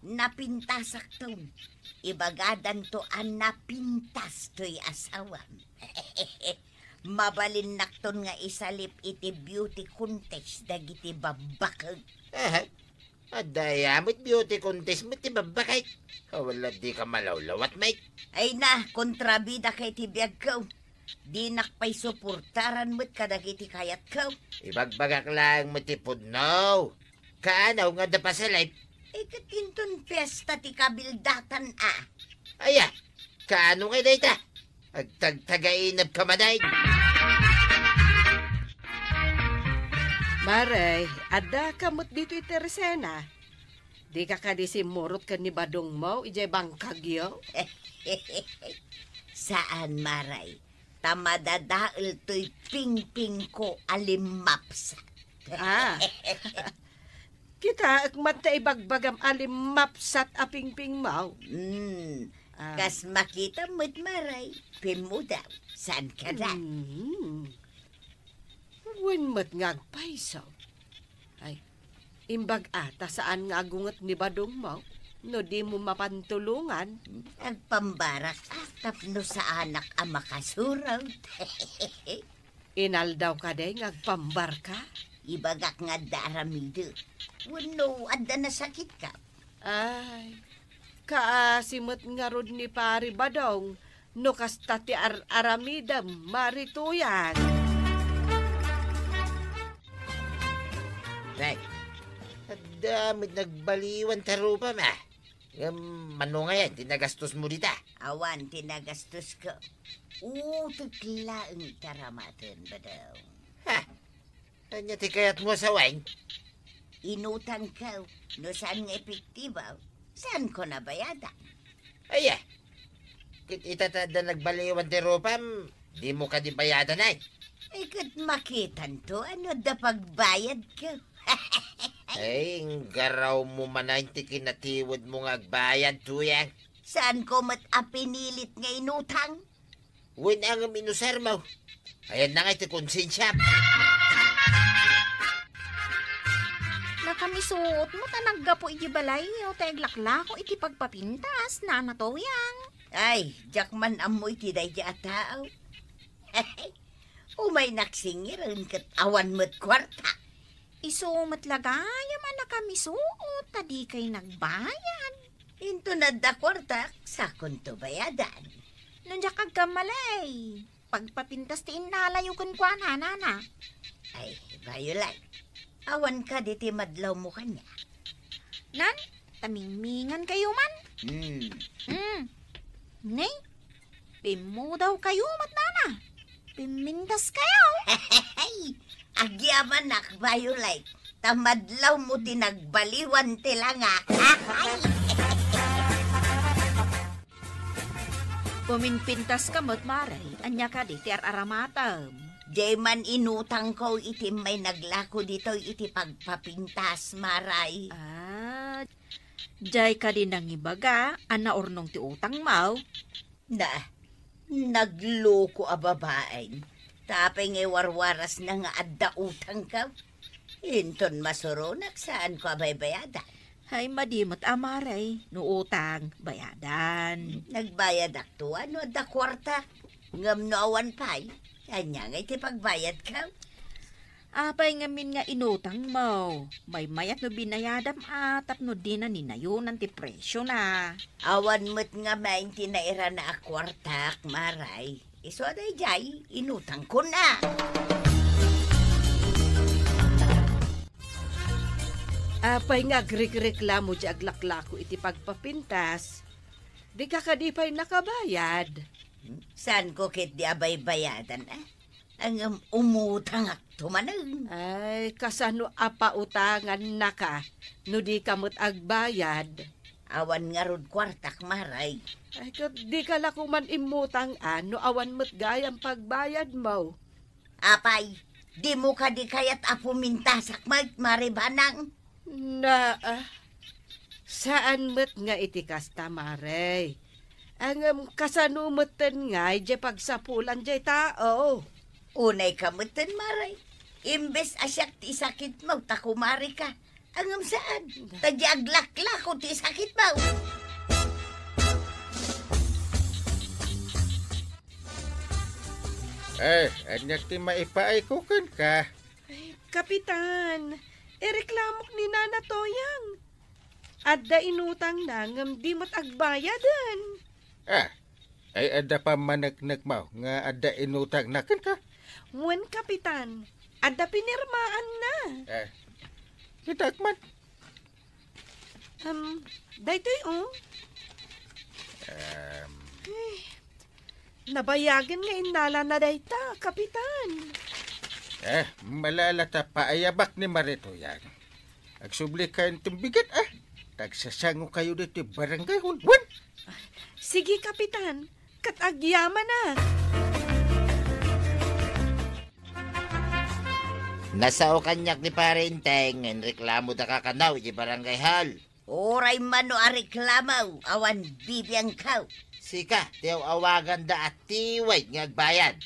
Napintasakton. Ibagadanto a napintas toy asawam. Mabalinnakton nga isalip iti beauty contest dagiti babbakek. Aha. Adda aya met beauty contest met ti babbakek. Awan la dika malawlawat met. Ay na, kontrabida kay ti biagko. Dinak pay suportaran met kadagiti kayatko. Ibagbagak laeng met ti pudno. Kaano nga adda pasalip? Eh, ket inton fiesta ti kabildatan a. Aya, kaano nga dayta? Agtagtagainep ka manen. Mare, adda ka met ditoy Teresena. Dika kadi simmurot ken ni Badongmo idiay bangkagyo? Saan, Mare. Ta madadael toy pingpingko a limmapsat. Ah. Kitaek met ta ibagbagam a limmapsat a pingpingmo. Mm. Ah. Kas makita met, Mare, pimmudaw. Saan kadi? Mm. Wen met nga agpayso. Ay, imbag-a ta saan nga agunget ni Badongmo no dimo mapan tulongan. Agpambarak a tapno saanak a makasurot. Inaldaw kadi nga agpambarka? Ibagak nga adda aramidek. Wenno adda nasakitka? Ay, kaasi met ngarud ni Pari Badong no kasta ti ar-aramidem, Mari Tuyang. Nay, adda met nagbaliwan ta rupam a. Ngem mano ngayen ti nagastos mo dita? Awan ti nagastosko. Utek laeng ta ramaten, Badong. Ha? Ania ti kayatmo a sawen? Inutangko. No saan nga epektibo, saanko a bayadan. Aya, ket ita ta adda nagbaliwan ti rupam, dimo kadi bayadan, ay? Ay, ket makitanto no adda pagbayadko. Ay, inggarawmo manen ti kinatiwedmo nga agbayad, Tuyang. Saanko met a pinilit nga inutang. Wen a ngem inusarmo. Ayanna ngay ti konsensiam. Nakamisuotmo ta naggapu iti balayyo ta aglaklako iti pagpapintas, Nana Tuyang. Ay, diak man ammo iti daydi a tao. Umay naksingiren ket awan met kuarta. Isu met la gayam a nakamisuot ta dikay nagbayad. Inton adda kuartak, sakonto bayadan. No diak agkamali, pagpapintas ti innalayo kenkuana, nana. Ay, Violet, awan kadi ti madlawmo kaniak? Nan, tamingmingankayo man. Hmm. Hmm. Ne, pimmudawkayo met, nana. Pimmintaskayo. Agyamanak, Violet, ta madlawmo ti nagbaliwan ti langa. Puminpintaska met, Mare. Ania kadi ti ar-aramatem? Diay man inutangko iti may naglako ditoy iti pagpapintas, Mare. Ah, diay kadi nangibaga a naurnong ti utangmo? Na, nagloko a babaen. Ta apay nga iwarwarasna nga adda utangko? Inton masuronak, saanko a baybayadan. Ay, madi met a, Mare, no utang, bayadan. Nagbayadakto a no adda kuarta. Ngem no awan pay, ania ngay ti pagbayadko? Apay ngamin nga inutangmo? Maymayat no binayadam a tapno dina ni nayonan ti presiona. Awan met ngamin ti nairana a kuartak, Mare. Isu a daydiay, inutangkon a. Apay nga agrikreklamo ti aglaklako iti pagpapintas? Dika kadi pay nakabayad? Saanko ketdi a baybayadan, a? Ngem umutangakto manen. Ay, kasano a pautangannaka no dika met agbayad? Awan ngarud kuartak, Mare. Ay, ket dika la koma immutang a no awan met gayam pagbayadmo. Apay, dimo kadi kayat a pumintasak met, Mare Banang? Na, ah, saan met nga iti kasta, Mare. Ngem kasano metten ngay diay pagsapulan diay tao? Unayka metten, Mare. Imbes a siak ti isakitmo, ta kumareka. Ngem saan, ta diay aglaklako ti isakitmo. Eh, ania ti maipaayko kenka? Ay, Kapitan, ireklamok ni Nana Toyang. Adda inutangna ngem di met agbayaden. Ah, ay adda pammaneknekmo nga adda inutangna kenka? Wen, Kapitan, adda pinirmaanna. Eh, kitak man. Em, daytoy, oh. Em. Ay, nabayagen nga innalana dayta, Kapitan. Eh, malala ta paayabak ni Mare Toyang. Agsubli kayo ti bigat, ah. Tagsasango kayo dito barangay hall. Wen! Sige, Kapitan. Ket agyamanak. Nasao kaniak ni Pare Enteng, inreklamo daka kano iti barangay hall. Uray mano a reklamo, awan bibiangko. Sika, ti aw-awaganda a tiwid nga agbayad.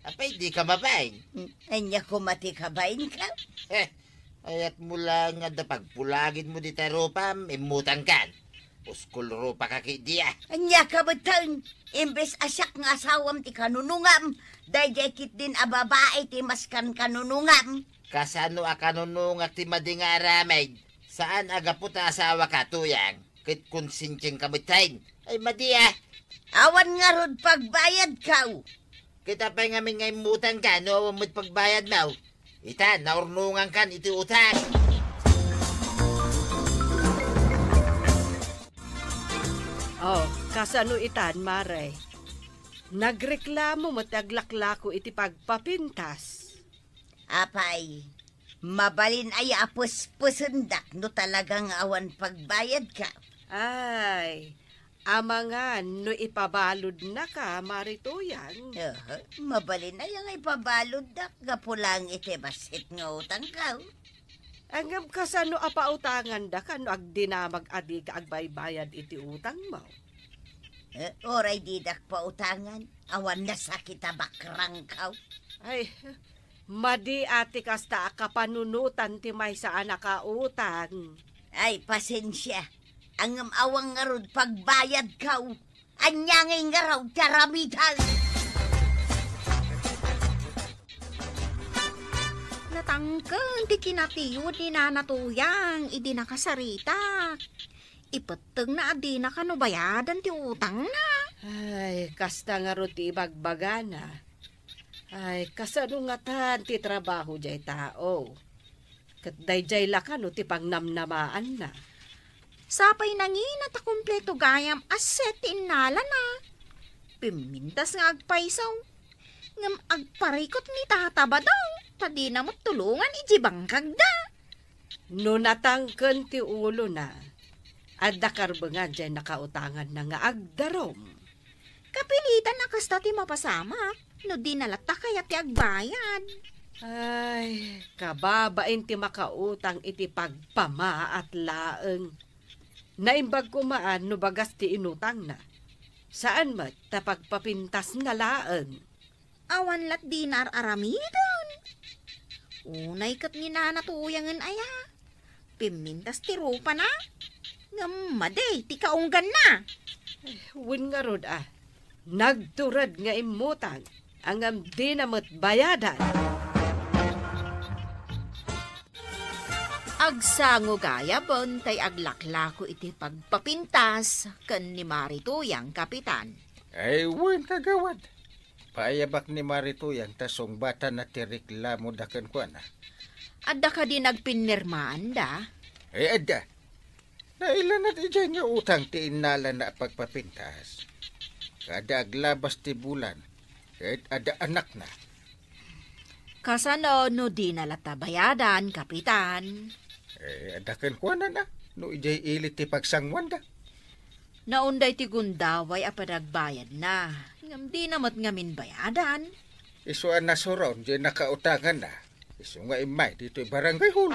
Apay, dika mabain? Hmm, ania koma ti kabainko? Eh, ayat mo lang nga da pagpulagid mo di ta rupam, immutang kan. Puskol rupa ka ki dia. Ania ka betan? Imbes a siak nga asawam ti kanunungam, daydiay ketdin a babai ti maskan kanunungam. Kasano a kanunungak ti madi nga aramid? Saan a gapu ta asawa ka, Tuyang, ket konsensiang ka met tayen. Ay, madi, ah. Awan ngarud pagbayadko. Ket apay ngamin nga immutang ka no awan met pagbayad mo? Ita, naurnongan kan iti utang. Oh, kasano itan, Mare? Nagreklamo met ti aglaklako iti pagpapintas. Apay, mabalin aya a pespesendak no talaga nga awan pagbayadka? Ay, amangan no ipabaludnaka, Mare Tuyang. Aha, mabalin aya nga ipabaluddak gapu lang iti bassit nga utangko? Ngem kasano a pautangandaka no agdinamag a dika agbaybayad iti utangmo? Eh, uray didak pautangan, awan nasakit a bakrangko. Ay, madi a ti kasta a kapanunotan ti maysa a nakautang. Ay, pasensia. Ngem awan ngarud pagbayadko. Ania ngay ngarud ti aramidko? Natangken ti kinatiud ni Nana Tuyang idi nakasaritak. Ipettengna a dina kano bayadan ti utangna. Ay, kasta ngarud ti ibagbagana. Ay, kasano ngatan ti trabaho jay tao? Ket dayjay la kano ti pangnamnamaanna. Sapay nangina ta kompleto gayam a set ti innalana. Pimmintas nga agpayso. Ngem agparikut ni Tata Badong, ta dina met tulongan iti bangkagda. No natangken ti ulona, adda karbengan jay nakautanganna nga agdarum. Kapilitan a kasta ti mapasamak, no dina latta kayat ti agbayad. Ay, kababain ti makautang iti pagpamaat laeng. Naimbag koma no bagas ti inutangna. Saan met ta pagpapintasna laeng. Awan lat dina ar-aramiden. Unay ket ni Nana Tuyangen aya. Pimmintas ti rupana. Ngem madi ti kaungganna. Wen ngarud a, nagtured nga immutang, ngem dina met bayadan. Agsango gayam tay aglaklako iti pagpapintas ken ni Mari Tuyang, Kapitan. Ay, wen, kagawad. Paayabak ni Mari Tuyang ta sungbatana ti reklamoda kenkuana. Adda kadi nagpinirmaanda? Ay, adda. Nailanad idiay nga utang ti innalana a pagpapintas. Kada aglabas ti bulan, ket adda anakna. Kasano no dina latta bayadan, Kapitan? Eh, adda kenkuana na, no idiay ili ti pagsanguanda. Naunday ti gundaway a panagbayadna, ngem dina met ngamin bayadan. Isu a nasuron diay nakautanganna. Isu nga immay ditoy barangay hall.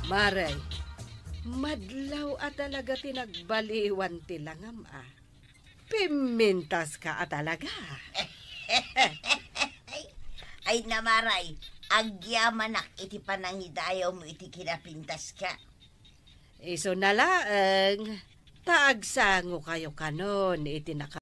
Mare, madlaw a talaga ti nagbaliwan ti langam a. Pimmintaska a talaga. Ay, Namaray, agyamanak iti panangidayawmo iti kinapintaska. Isu na laeng, ta agsangokayo kanon iti